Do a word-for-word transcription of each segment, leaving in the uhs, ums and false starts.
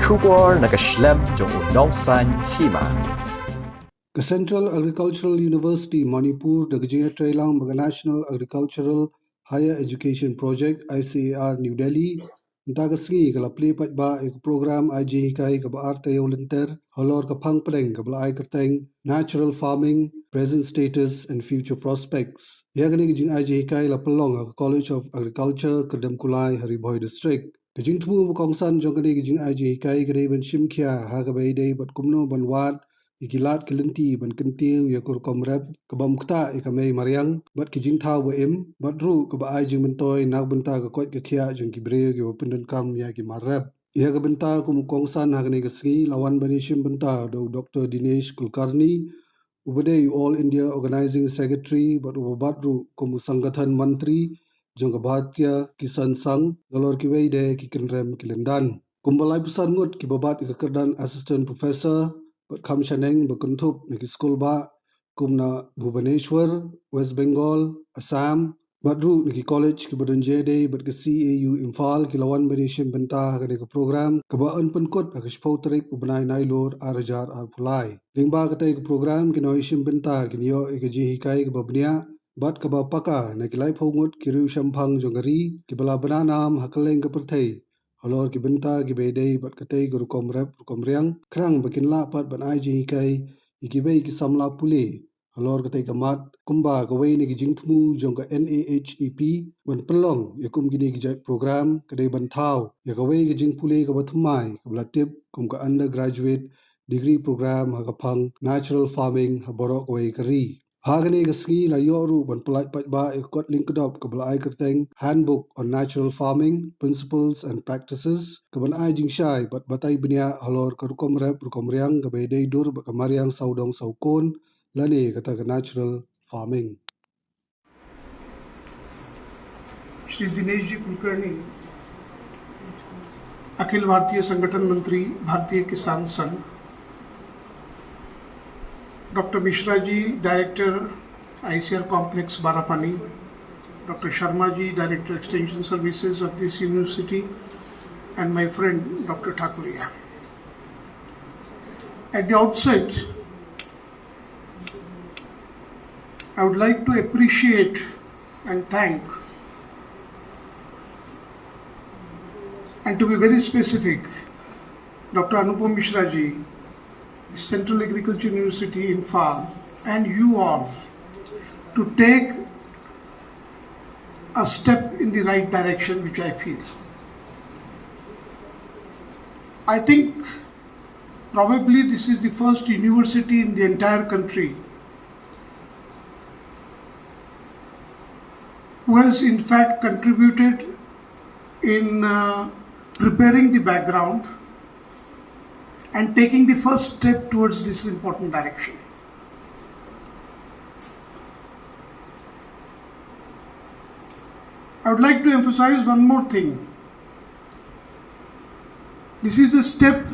Khubor na ka shlem jong u nongsaiñ hima. Ka Central Agricultural University Manipur da ka jingïatreilang bad ka National Agricultural Higher Education Project, I C A R, New Delhi, mynta ka sngi ka la plie paidbah ïa ka program ai jinghikai kaba ar taïew lynter halor ka phang pdeng kaba la ai kyrteng Natural Farming: Present Status and Future Prospects. Ïa kane ka jingai jinghikai la pynlong ha ka College of Agriculture, Kyrdemkulai, ha Ri Bhoi District. Ka jingthmu ba kongsan jong kane ka jingai jinghikai ka dei ban shim khia ha kaba ïadei bad kumno ban wad ïa ki lad ki lynti ban kyntiew ïa ka rukom rep ka bym ktah ïa ka mei mariang bad ki jingthaw ba im, bad ruh kaba ai jingmyntoi na ka bynta ka koit ka khiah jong ki briew kiba pyndonkam ïa ki mar rep. Ïa ka bynta kum u kongsan ha kane ka sngi la wan ban ïashim bynta da u Doctor Dinesh Kulkarni, uba dei u All India Organizing Secretary bad uba bat ruh kum u Sangathan Mantri jong ka Bharatiya Kisan Sangh, nalor kiwei de ki kynrem ki lyndan. Kumba laiphew san ngut kiba bat ïa ka kyrdan Assistant Professor bad kham shaneng ba kynthup na ki skul bah kum na Bhubaneswar, West Bengal, Assam, bad ruh na ki college kiba don jingïadei bad ka C A U Imphal ki la wan ban ïashim bynta ha kane ka program kaba yn pynkut ha ka shiphew tarik u bnai Nailur ar hajar arphew lai. Lyngba katei ka program ki nongïashim bynta kin ïoh ïa ka jinghikai kaba bniah bad kaba paka na ki laiphew ngut ki riew shemphang jong ka ri kiba la bna nam ha kylleng ka pyrthei halor ki bynta kiba ïadei bad katei ka rukom rep rukom riang, khnang ba kin lah pat ban ai jinghikai ïa kiwei ki samla pule halor katei ka mat, kumba kawei na ki jingthmu jong ka N A H E P ban pynlong ïa kum kine ki jait program ka dei ban thaw ïa kawei ka jingpule kaba thymmai kaba la tip kum ka Undergraduate Degree Program ha ka phang Natural Farming ha baroh kawei ka ri. Ha kane ka sngi la ïoh ruh ban pyllait paidbah ïa ka kot lyngkdop kaba la ai kyrteng Handbook on Natural Farming: Principles and Practices, kaban ai jingshai bad batai bniah halor ka rukom rep rukom riang kaba ïadei dur bad ka mariang sawdong sawkun lane kata ka natural farming. Shri दिनेश जी कुलकर्णी, अखिल भारतीय संगठन मंत्री, Bharatiya Kisan Sangh, doctor Mishra ji, director ICR complex Barapani, doctor Sharma ji, director extension services of this university, and my friend Doctor Thakuria. At the outset, I would like to appreciate and thank, and to be very specific, Doctor Anupam Mishra ji, the Central Agriculture University, Imphal, and you all to take a step in the right direction, which I feel. I think probably this is the first university in the entire country who has in fact contributed in, uh, preparing the background and taking the first step towards this important direction. I would like to emphasize one more thing. This is a step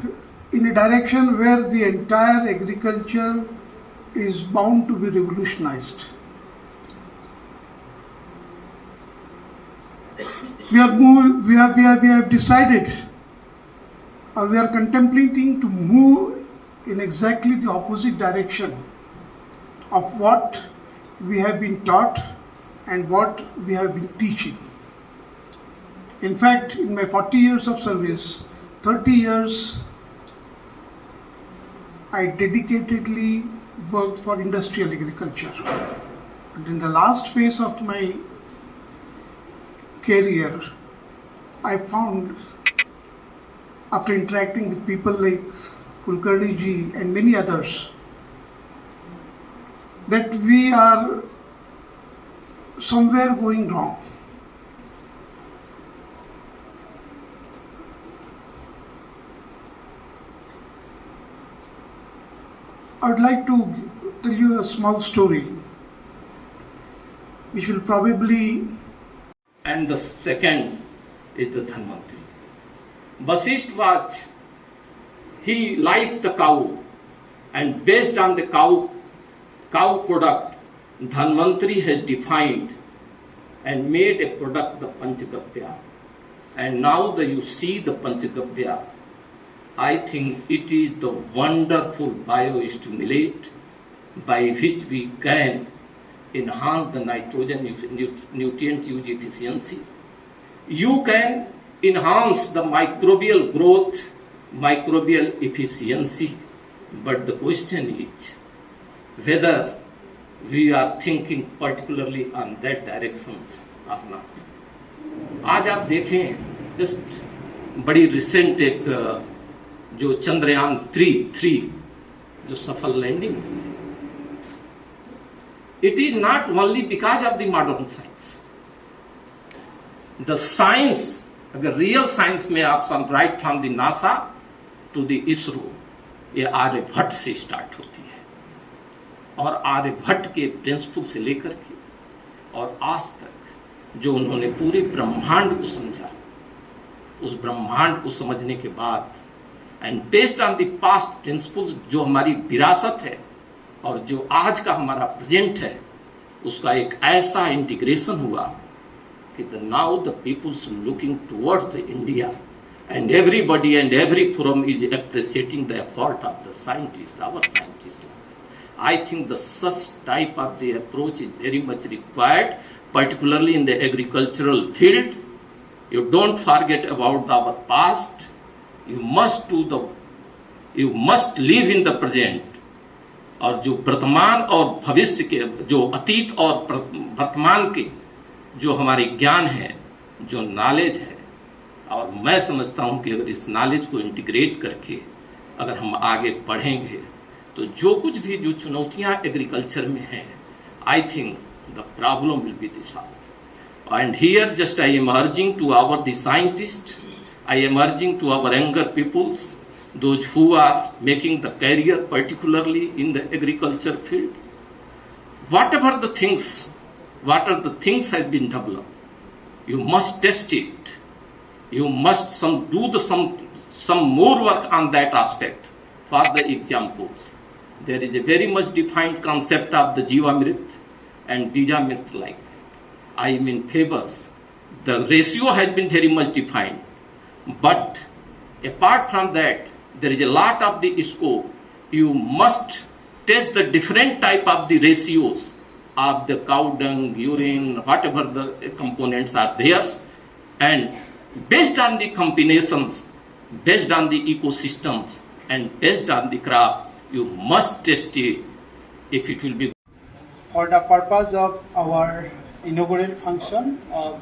in a direction where the entire agriculture is bound to be revolutionized. We are move-, we have, we have, we have decided, or we are contemplating to move in exactly the opposite direction of what we have been taught and what we have been teaching. In fact, in my forty years of service, thirty years I dedicatedly worked for industrial agriculture. But in the last phase of my career, I found, after interacting with people like Kulkarni ji and many others, that we are somewhere going wrong. I would like to tell you a small story which will probably And the second is the Dhanvantri. Vasisht was, he likes the cow, and based on the cow, cow product, Dhanvantri has defined and made a product, the Panchagavya. And now the, you see the Panchagavya. I think it is the wonderful biostimulate by which we can enhance the nitrogen nu- nu- nutrient use efficiency. You can enhance the microbial growth, microbial efficiency. But the question is whether we are thinking particularly on that directions or not. आज आप देखें, जस्ट बड़ी रिसेंट एक जो Chandrayaan three three जो सफल landing, it is not only because of the modern science. The science, अगर real science में आप some right from the NASA to the ISRO, ये आर्यभट्ट से स्टार्ट होती है और आर्यभट्ट के प्रिंसिपल से लेकर के और आज तक जो उन्होंने पूरे ब्रह्मांड को समझा, उस ब्रह्मांड को समझने के बाद and based on the past principles, जो हमारी विरासत है और जो आज का हमारा प्रेजेंट है, उसका एक ऐसा इंटीग्रेशन हुआ कि the now the people's looking towards the India and everybody and every forum is appreciating the effort of the scientist, our scientist. I think the such type of the approach is very much required, particularly in the agricultural field. You don't forget about our past. You must do the, you must live in the present. और जो वर्तमान और भविष्य के, जो अतीत और वर्तमान के जो हमारे ज्ञान है, जो नॉलेज है, और मैं समझता हूँ कि अगर इस नॉलेज को इंटीग्रेट करके अगर हम आगे बढ़ेंगे तो जो कुछ भी जो चुनौतियाँ एग्रीकल्चर में हैं, I think the problem will be the solved. And here just I am urging to our the scientists, I am urging to our younger peoples, those who are making the career particularly in the agriculture field, whatever the things, what are the things have been developed, you must test it. You must some do the some some more work on that aspect. For the examples, there is a very much defined concept of the Jivamrit and Bijamrit like. I mean favors. The ratio has been very much defined. But apart from that, there is a lot of the scope. You must test the different type of the ratios of the cow dung, urine, whatever the components are there, and based on the combinations, based on the ecosystems, and based on the crop, you must test it if it will be. For the purpose of our inaugural function of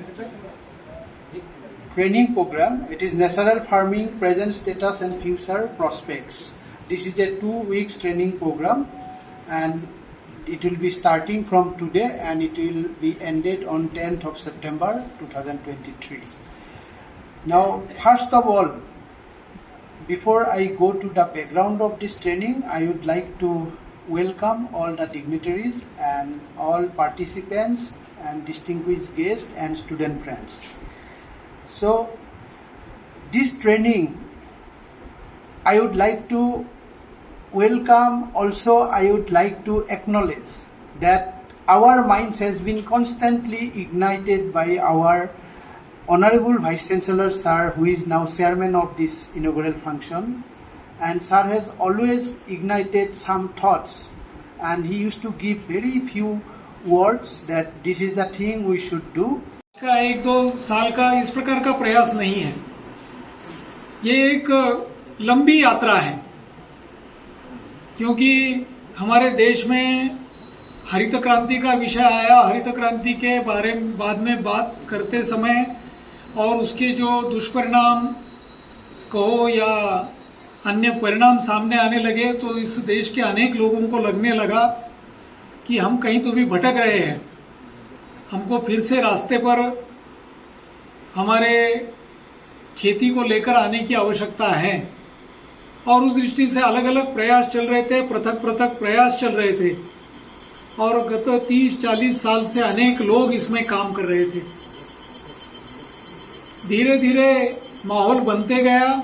training program, it is Natural Farming: Present Status and Future Prospects. This is a two weeks training program, and it will be starting from today and it will be ended on tenth of September two thousand twenty-three. Now, first of all, before I go to the background of this training, I would like to welcome all the dignitaries and all participants and distinguished guests and student friends. So, this training, I would like to welcome. Also, I would like to acknowledge that our minds has been constantly ignited by our Honorable Vice Chancellor Sir, who is now chairman of this inaugural function, and Sir has always ignited some thoughts, and he used to give very few words that this is the thing we should do. का एक दो साल का इस प्रकार का प्रयास नहीं है। ये एक लंबी यात्रा है, क्योंकि हमारे देश में हरित क्रांति का विषय आया। हरित क्रांति के बारे में बाद में बात करते समय और उसके जो दुष्परिणाम कहो या अन्य परिणाम सामने आने लगे, तो इस देश के अनेक लोगों को लगने लगा कि हम कहीं तो भी भटक रहे हैं, हमको फिर से रास्ते पर हमारे खेती को लेकर आने की आवश्यकता है। और उस दृष्टि से अलग-अलग प्रयास चल रहे थे, पृथक-पृथक प्रयास चल रहे थे। और गत तीस चालीस साल से अनेक लोग इसमें काम कर रहे थे। धीरे-धीरे माहौल बनते गया,